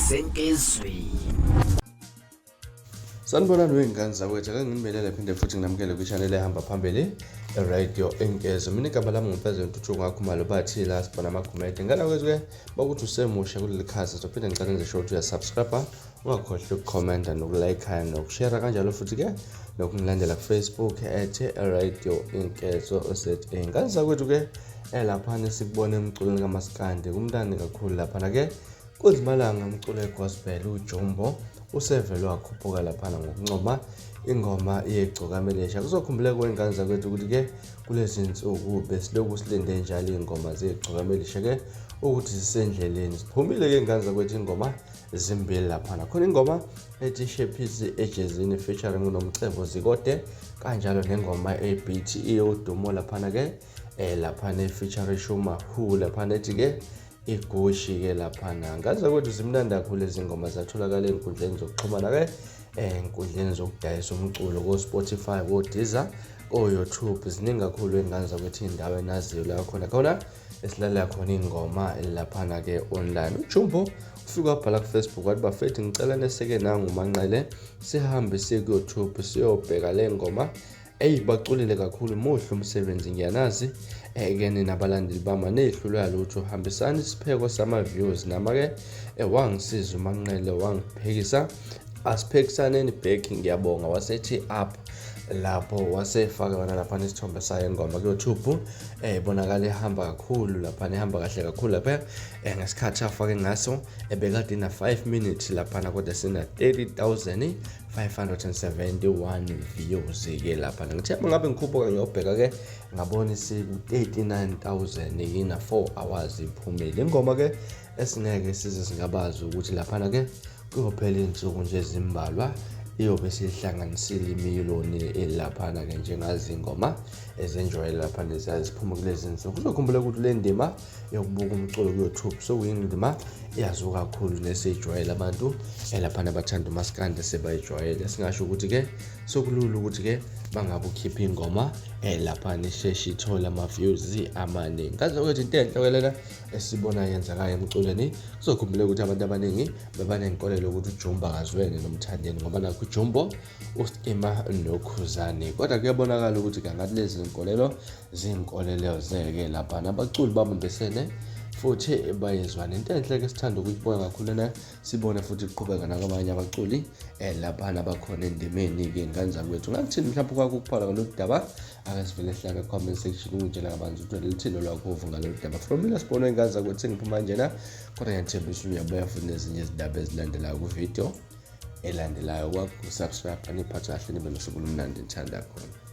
Senkizweni. Sanibonani wey'ngane zakwethu, ake nginibelele phinde futhi nginamukele kwi-channel ehamba phambili radio Inkezo. Mina igama lami nguMfezwe Ntuthuko Ngakhumalo bathi la sibona amagumede. Ngane kwethu-ke bakuthi usemusha kuleli khasi sophinde ngicela nje sho ukuthi uyasubscribe ungakhohlwa ukukhomenta nokulayikha nokushera kanjalo futhi-ke nokungilandela ku-Facebook at radio Inkezo ZA. Ngane zakwethu-ke laphana sikubona emculweni kamaskandi kumntandi kakhulu laphana-ke Kunzimalanga umculo wegospel uJumbo usevele wakhuphuka laphana ngokuncoma ingoma yegcokama elisha. Kuzokhumbuleka kwey'ngane zakwethu ukuthi-ke kulezi nsuku besilokhu silinde njalo iy'ngoma zegcokama elisha-ke ukuthi zisendleleni. Ziphumile-ke iy'ngane zakwethu iy'ngoma zimbili laphana. Khona ingoma ethi Shephisi ejezini featuring uNomcebo Zikode kanjalo nengoma ebeat iyodumo laphana-ke laphana efeaturing Shuma Who laphana ethi-ke Igushi-ke laphana. Ngazi ukuthi zimnandi kakhulu lezi ngoma zatholakala ey'nkundleni zokuxhumana-ke ey'nkundleni zokudayisa umculo ko-Spotify, ko-Deezer, ko-YouTube. Ziningi kakhulu iy'ngane zakwethu iy'ndawo enaziyo la khona khona esilalela khona iy'ngoma laphana-ke online. UJumbo ufike wabhala ku-Facebook wathi bafethu ngicela neseke nangu uManqele sihambe siye ku-YouTube siyobheka le ngoma. Eyi baculile kakhulu muhle umsebenzi ngiyanazi eke nina balandeli bami anehlulwa lutho hambisani isipheko sama views nama ke wangisiza uManqele wangiphekisa asiphekisaneni back ngiyabonga wasethi up lapho wasefaka wona lapha isithombe sayo ingoma ku-YouTube ibonakala ihamba kakhulu lapha ihamba kahle kakhulu lapha ngesikhathi afake ngaso ebekade ina 5 minutes laphana kodwa sina 30000 571 views ke lapha ngithe uma ngabe ngikhuphuka ngiyobheka ke ngabona isiku-39000 ina 4 hours iphumile ingoma ke esingeke size singabazi ukuthi laphana ke kuyophela iy'nsuku nje ezimbalwa iyobe sihlanganisile imiliyoni elaphana-ke njengazi ingoma ezenjwayele laphana eziphuma kulezi nsuku. Kuzokhumbula ukuthi le ndima yokubuka umculo ku-YouTube sokuyindima eyaziwa kakhulu neseyijwayele abantu elaphana abathanda umaskandi sebayijwayele. Singasho ukuthi-ke sokulula ukuthi-ke bangabe ukhipha ingoma laphana isheshe ithole ama-views amaningi. Ngaze ukuthi into enhle ke lena esibona yenzekayo emculweni. Kuzokhumbuleka ukuthi abantu abaningi bebanenkolelo ukuthi uJumbo akazwene noMthandeni ngoba nakho uJumbo uSkima noKhuzani. Kodwa kuyabonakala ukuthi kangathi lezi zinkolelo zinkolelo zeke laphana. Abaculi babambisene futhi bayezwana. Into enhle ke sithanda ukuyibona kakhulu lena sibone futhi kuqhubeka nakwabanye abaculi laphana abakhona endimeni-ke ngane zakwethu. Ngakuthini mhlawumbe kwakho ukuphala ngalolu daba? Ake sivele sihlale comment section ungitshela kabanzi ukuthi lithini olwakho uvo ngalolu daba. From mina sibone ingane zakwethu sengiphuma njena kodwa ngiyathembisa uyabuya futhi nezinye izindaba ezilandelayo ku-video elandelayo. Kwakho subscribe aniphathe kahle nibe nosuku olumnandi ngithanda khona.